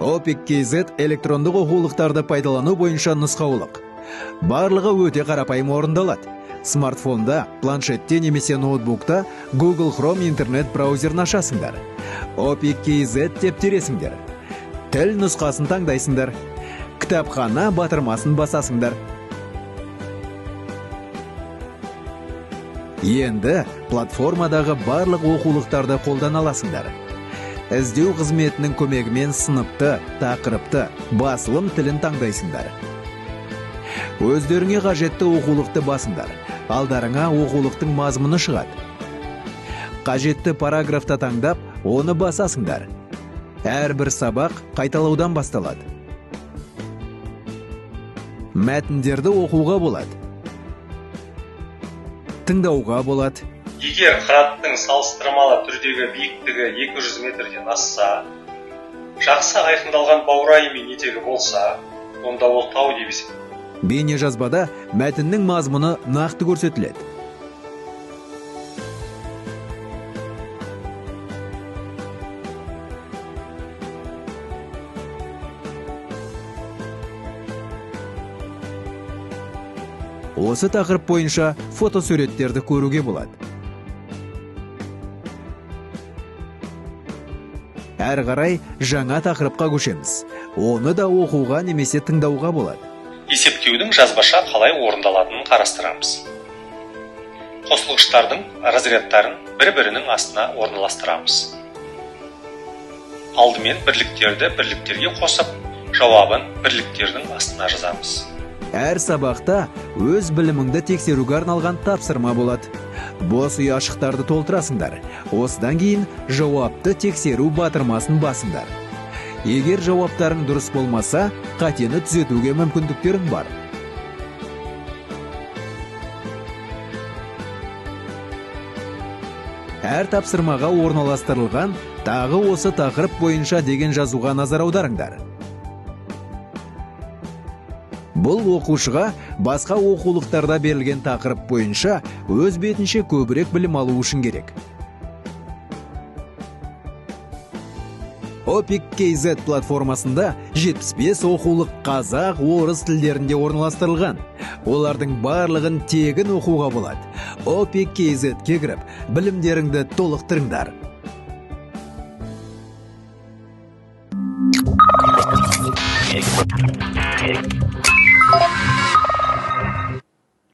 Opic KZ электрондық оқулықтарды пайдалану бойынша нұсқаулық. Барлығы өте қарапайым орындалады. Смартфонда, планшетте немесе ноутбукта Google Chrome интернет браузерін ашасыңдар. Opic KZ деп тересіңдер. Тіл нұсқасын таңдайсыңдар. Кітапхана батырмасын басасыңдар. Енді платформадағы барлық оқулықтарды қолдана аласыңдар. Іздеу қызметінің көмегімен сыныпты, тақырыпты, басылым тілін таңдайсыңдар. Өздеріңе қажетті оқулықты басыңдар. Алдарыңа оқулықтың мазмұны шығады. Қажетті параграфты таңдап, оны басасыңдар. Әрбір сабақ қайталаудан басталады. Мәтіндерді оқуға болады. Тыңдауға болады. Егер қыраттың салыстырмалы түрдегі биіктігі 200 метрден асса, жақсы айқындалған баурайы мен етегі болса, онда ол тау деп есептеледі. Бейнежазбада мәтіннің мазмұны нақты көрсетіледі. Осы тақырып бойынша фотосуреттерді көруге болады. Әрі қарай жаңа тақырыпқа көшеміз. Оны да оқуға немесе тыңдауға болады. Есептеудің жазбаша қалай орындалатынын қарастырамыз. Қосылғыштардың разрядтарын бір-бірінің астына орналастырамыз. Алдымен бірліктерді бірліктерге қосып, жауабын бірліктердің астына жазамыз. Әр сабақта өз біліміңді тексеруге арналған тапсырма болады. Бос ұяшықтарды толтырасыңдар. Осыдан кейін жауапты тексеру батырмасын басыңдар. Егер жауаптарың дұрыс болмаса, қатені түзетуге мүмкіндіктерің бар. Әр тапсырмаға орналастырылған тағы осы тақырып бойынша деген жазуға назар аударыңдар. Бұл оқушыға басқа оқулықтарда берілген тақырып бойынша өз бетінше көбірек білім алу үшін керек. Opic KZ платформасында 75 оқулық қазақ, орыс тілдерінде орналастырылған. Олардың барлығын тегін оқуға болады. Opic KZ-ке кіріп, білімдеріңді толықтырыңдар.